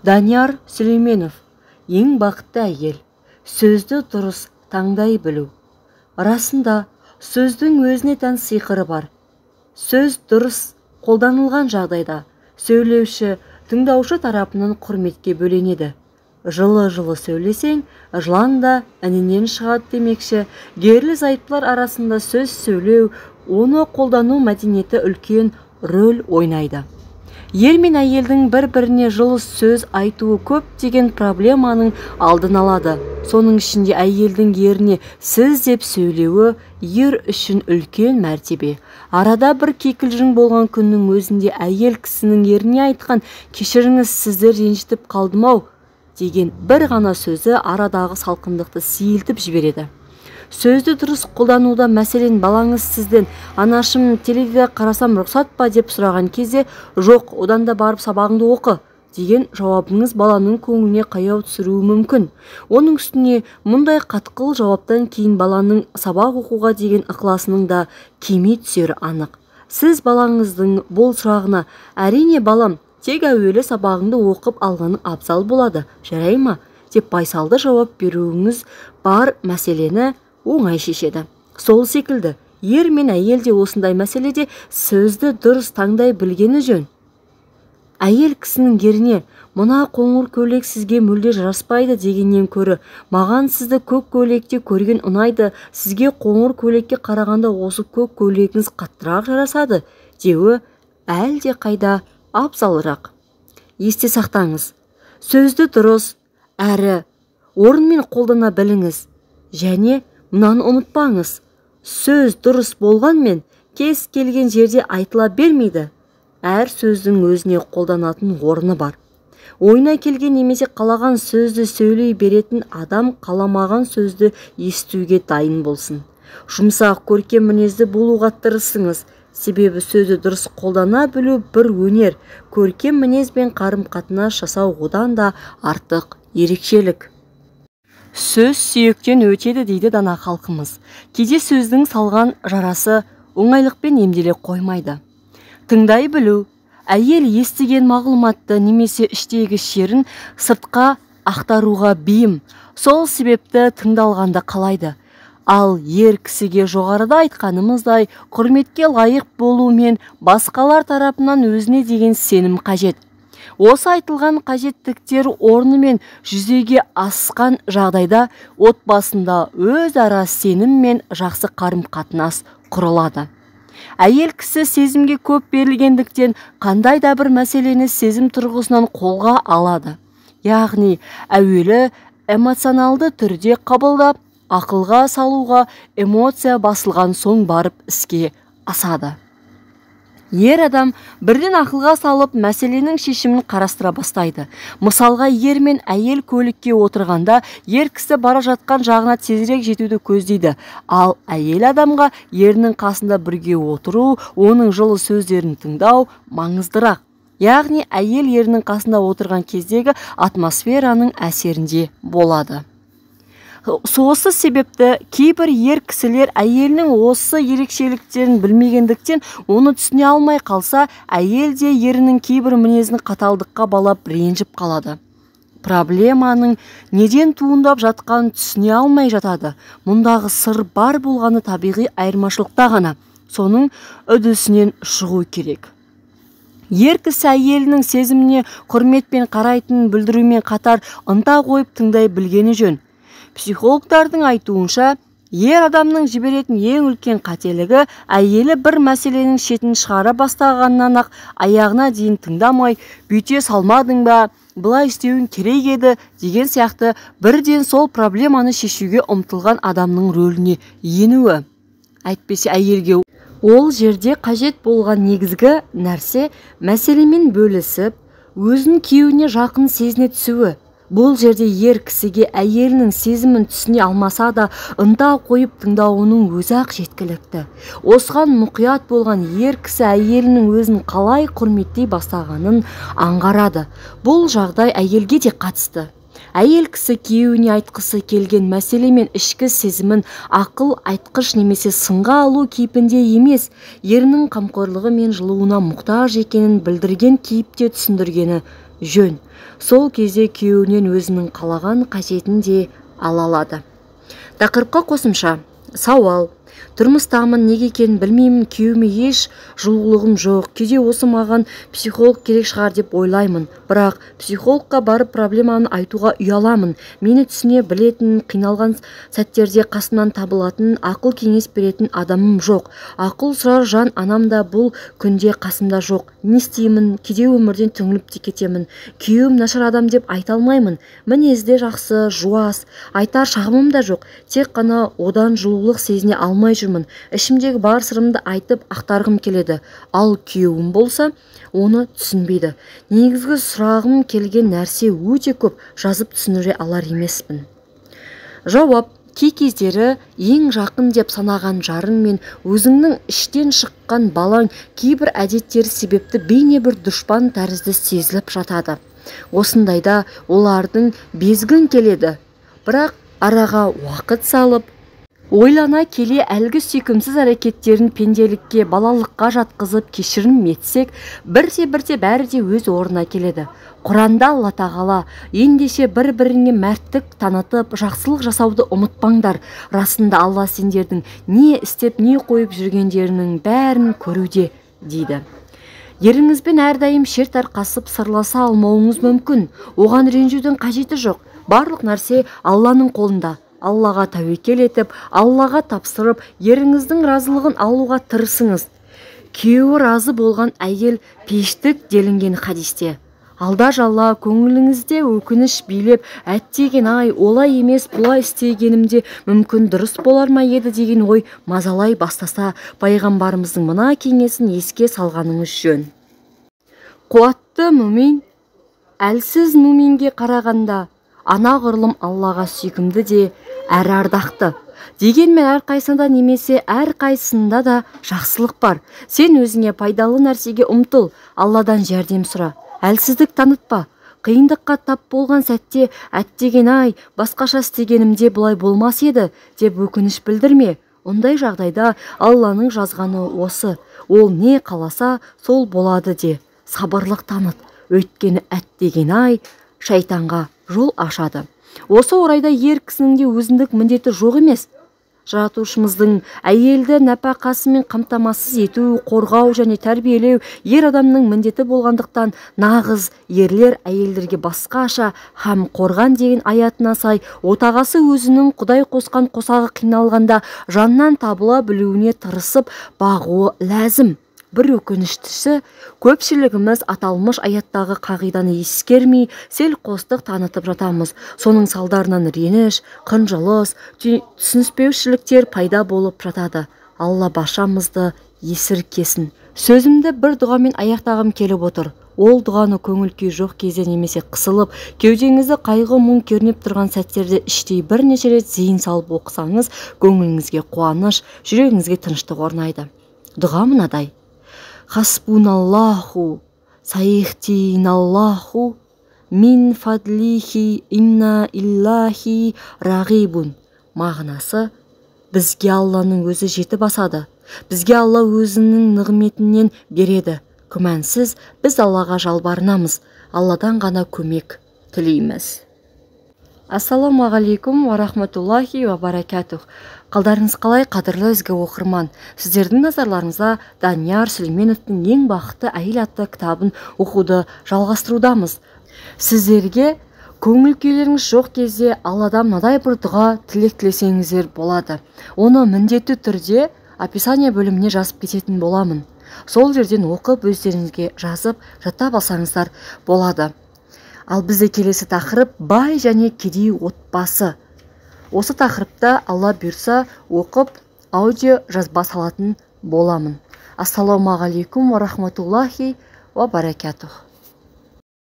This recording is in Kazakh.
Данияр Сүлейменов, ең бақытты әйел. Сөзді дұрыс таңдай білу. Расында, сөздің өзіне тән сиқыры бар. Сөз дұрыс қолданылған жағдайда сөйлеуші, тыңдаушы тарапынан құрметке бөленеді. Жылы-жылы сөйлесең, жылан да інінен шығады демекші, ерлі-зайыптылар арасында сөз сөйлеу, оны қолдану мәдениеті үлкен рөл ойнайды. Ер мен әйелдің бір-біріне жылы сөз айтуы көптеген проблеманың алдын алады. Соның ішінде әйелдің еріне сіз деп сөйлеуі ер үшін үлкен мәртебе. Арада бір кикілжің болған күннің өзінде әйел кісінің еріне айтқан «Кешіріңіз, сізді ренжітіп қалдым-ау» деген бір ғана сөзі арадағы салқындықты сейілтіп жібереді. Сөзді дұрыс қолдануда, мәселен, балаңыз сізден «Анашым, теледидар қарасам рұқсат па?» деп сұраған кезде, «Жоқ, одан да барып сабағыңды оқы» деген жауабыңыз баланың көңіліне қаяу түсіруі мүмкін. Оның үстіне мұндай қатқыл жауаптан кейін баланың сабақ оқуға деген ықыласының да кеми түсері анық. Сіз балаңыздың бұл сұрағына «Әрине, балам, тек әуелі сабағыңды оқып алғаның абзал болады, жарай ма?» деп байсалды жауап беруіңіз бар мәселені оңай шешеді. Сол секілді ер мен әйел де осындай мәселеде сөзді дұрыс таңдай білгені жөн. Әйел кісінің еріне «Мына қоңыр көйлек сізге мүлде жараспайды» дегеннен көрі «Маған сізді көк көйлекте көрген ұнайды, сізге қоңыр көйлекке қарағанда осы көк көйлегіңіз қаттырақ жарасады» деуі әлде қайда абзалырақ. Есте сақтаңыз, сөзді дұрыс әрі орынмен қолдана біліңіз. Және мынаны ұмытпаңыз, сөз дұрыс болғанмен кез келген жерде айтыла бермейді. Әр сөздің өзіне қолданатын орны бар. Ойына келген немесе қалаған сөзді сөйлей беретін адам қаламаған сөзді естуге дайын болсын. Жұмсақ, көркем мінезді болуға тырысыңыз. Себебі сөзді дұрыс қолдана білу бір өнер, көркем мінез бен қарым-қатынас жасау одан да артық ерекшелік. Сөз сүйектен өтеді дейді дана халқымыз. Кейде сөздің салған жарасы оңайлықпен емделе қоймайды. Тыңдай білу. Әйел естіген мағлұматты немесе іштегі шерін сыртқа ақтаруға бейім. Сол себепті тыңдалғанды қалайды. Ал ер кісіге жоғарыда айтқанымыздай құрметке лайық болу мен басқалар тарапынан өзіне деген сенім қажет. Осы айтылған қажеттіктер орнымен жүзеге асқан жағдайда отбасында өзара сенім мен жақсы қарым-қатынас құрылады. Әйел кісі сезімге көп берілгендіктен қандай да бір мәселені сезім тұрғысынан қолға алады. Яғни әуелі эмоционалды түрде қабылдап, ақылға салуға эмоция басылған соң барып іске асады. Ер адам бірден ақылға салып, мәселенің шешімін қарастыра бастайды. Мысалға, ер мен әйел көлікке отырғанда, ер кісі бара жатқан жағына тезірек жетуді көздейді. Ал әйел адамға ерінің қасында бірге отыру, оның жылы сөздерін тыңдау маңыздырақ. Яғни әйел ерінің қасында отырған кездегі атмосфераның әсерінде болады. Осы себепті кейбір ер кісілер әйелінің осы ерекшеліктерін білмегендіктен оны түсіне алмай қалса, әйел де ерінің кейбір мінезін қаталдыққа балап ренжіп қалады. Проблеманың неден туындап жатқанын түсіне алмай жатады. Мұндағы сыр бар болғаны табиғи айырмашылықта ғана. Соның үдесінен шығу керек. Ер кісі әйелінің сезіміне құрметпен қарайтынын білдірумен қатар ынта қойып тыңдай білгені жөн. Психологтардың айтуынша, ер адамның жіберетін ең үлкен қателігі әйелі бір мәселенің шетін шығара бастағаннан-ақ аяғына дейін тыңдамай, бүйте салмадың ба, былай істеуің керек еді деген сияқты бірден сол проблеманы шешуге ұмтылған адамның рөліне енуі. Әйтпесе әйелге ол жерде қажет болған негізгі нәрсе мәселемен бөлісіп, өзін күйеуіне жақын сезіне түсуі. Бұл жерде ер кісіге әйелінің сезімін түсіне алмаса да ынта қойып тыңдауының өзі-ақ жеткілікті. Осыған мұқият болған ер кісі әйелінің өзін қалай құрметтей бастағанын аңғарады. Бұл жағдай әйелге де қатысты. Әйел кісі күйеуіне айтқысы келген мәселе мен ішкі сезімін ақыл айтқыш немесе сынға алу кейпінде емес, ерінің қамқорлығы мен жылуына мұқтаж екенін білдірген кейіпте түсіндіргені жөн. Сол кезде күйеуінен өзінің қалаған қажетін де ала алады. Тақырыпқа қосымша сауал. Тұрмыстамын, неге екенін білмеймін, күйеуіме еш жылулығым жоқ. Кейде осы маған психолог керек шығар деп ойлаймын. Бірақ психологқа барып проблеманы айтуға ұяламын. Мені түсіне білетін, қиналған сәттерде қасымнан табылатын, ақыл кеңес беретін адамым жоқ. Ақыл сұрар жан анам да бұл күнде қасымда жоқ. Не істеймін? Кейде өмірден түңіліп те кетемін. Күйеуім нашар адам деп айта алмаймын. Мінезі де жақсы, жуас, айтар шағымым да жоқ. Тек қана одан жылулық сезіне алмай жүрмін. Ішімдегі бар сырымды айтып ақтарғым келеді. Ал күйеуім болса, оны түсінбейді. Негізгі сұрағым келген нәрсе өте көп, жазып түсіндіре алар емеспін. Жауап. Кей кездері ең жақын деп санаған жарың мен өзіңнің іштен шыққан балаң кейбір әдеттері себепті бейне бір дұшпан тәрізді сезіліп жатады. Осындайда олардың безгің келеді. Бірақ араға уақыт салып, ойлана келе әлгі сүйкімсіз әрекеттерін пенделікке, балалыққа жатқызып кешірім етсек, бірте-бірте бәрі де өз орнына келеді. Құранда Алла Тағала: ендеше бір-біріңе мәрттік танытып, жақсылық жасауды ұмытпаңдар. Расында Алла сендердің не істеп, не қойып жүргендерінің бәрін көруде, дейді. Еріңізбен әрдайым шер тарқасып сырласа алмауыңыз мүмкін. Оған ренжудің қажеті жоқ. Барлық нәрсе Алланың қолында. Аллаға тәуекел етіп, Аллаға тапсырып, еріңіздің разылығын алуға тырысыңыз. Күйеуі разы болған әйел пештік делінген хадисте. Алда жалла көңіліңізде өкініш билеп, әттеген ай, олай емес, бұлай істегенімде мүмкін дұрыс болар ма еді деген ой мазалай бастаса, пайғамбарымыздың мына кеңесін еске салғаныңыз жөн. Қуатты мүмин әлсіз мүминге қарағанда анағұрлым Аллаға сүйкімді де әрі ардақты. Дегенмен әрқайсында немесе әрқайсында да жақсылық бар. Сен өзіңе пайдалы нәрсеге ұмтыл, Алладан жәрдем сұра. Әлсіздік танытпа. Қиындыққа тап болған сәтте әттеген ай, басқаша істегенімде бұлай болмас еді деп өкініш білдірме. Ондай жағдайда Алланың жазғаны осы. Ол не қаласа, сол болады де. Сабырлық таныт. Өйткені әттеген ай шайтанға жол ашады. Осы орайда ер кісінің де өзіндік міндеті жоқ емес. Жаратушымыздың әйелді нәпақасымен қамтамасыз ету, қорғау және тәрбиелеу ер адамның міндеті болғандықтан, нағыз ерлер әйелдерге басқаша һәм қорған деген аятына сай отағасы өзінің Құдай қосқан қосағы қиналғанда жаннан табыла білуіне тырысып бағуы ләзім. Бір өкініштісі, көпшілігіміз аталмыш аяттағы қағиданы ескермей, селқостық танытып жатамыз. Соның салдарынан реніш, қынжылыс, түсініспеушіліктер пайда болып жатады. Алла баршамызды есіркесін. Сөзімді бір дұғамен аяқтағым келіп отыр. Ол дұғаны көңіл күй жоқ кезде немесе қысылып, кеудеңізді қайғы мұң кернеп тұрған сәттерде іштей бірнеше рет зейін салып оқысаңыз, көңіліңізге қуаныш, жүрегіңізге тыныштық орнайды. Дұға мынадай: Хасбуналлаху сайхтиналлаху мин фадлихи инна иллахи рағибун. Мағынасы: бізге Алланың өзі жетіп асады. Бізге Алла өзінің нығметінен береді. Күмәнсіз біз Аллаға жалбарынамыз. Алладан ғана көмек тілейміз. Ассалаумағалейкум уа рахматуллахи уа баракатух. Қалдарыңыз қалай, қадірлі ізгі оқырман? Сіздердің назарларыңызда Данияр Сүлейменовтің «Ең бақытты әйел» атты кітабын оқуды жалғастырудамыз. Сіздерге көңіл күйлеріңіз жоқ кезде Алладан мынадай бір дұға тілек тілесеңіздер болады. Оны міндетті түрде описание бөліміне жазып кететін боламын. Сол жерден оқып, өздеріңізге жазып, жаттап алсаңыздар болады. Ал бізде келесі тақырып бай және кедей отбасы. Осы тақырыпта Алла бұйырса оқып, аудио жазба салатын боламын. Ассалаумағалейкум уа рахматуллахи уа баракатух.